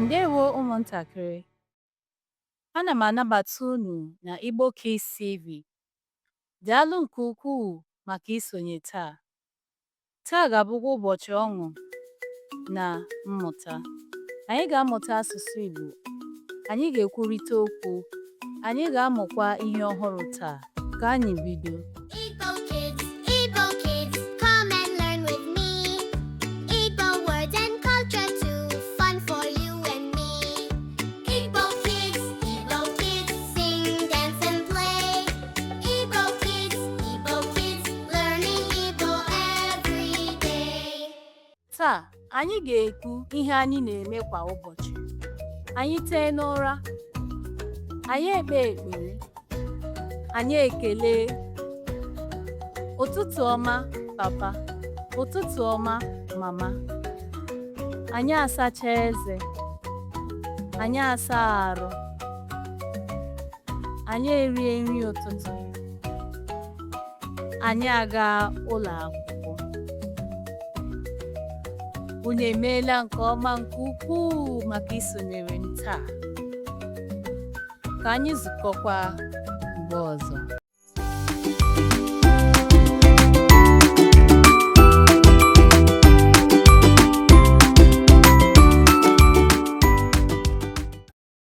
Ndewo ụmụntakịrị. Ana m anabata unu na Igbo Kids TV. Daalụ nke ukwuu maka isonye taa. Taa ga-abụkwa ụbọchị ọṅụ na mmụta. Anyị ga-amụta asụsụ Igbo. Anyị ga-ekwurịta okwu. Anyị ga-amụkwa ihe ọhụrụ taa. Ka anyị bido. Igbo kids, come and learn with me. Igbo words and culture too, fun for you and me. Igbo kids, sing, dance and play. Igbo kids, learning Igbo every day. Taa, anyị ga-ekwu ihe anyị na-eme kwa ụbọchị. Anyị tee n'ụra, anyị ekpe ekpere, anyị ekele. Ụtụtụ ọma, papa. Ụtụtụ ọma, mama. Anyị asacha eze. Anyị asa arụ. Anyị erie nri ụtụtụ. Anyị aga ụlọ akwụkwọ. Unu emeela nke ọma nke ukwuu maka isonyere m taa. Ka anyị zukọkwa mgbe ọzọ.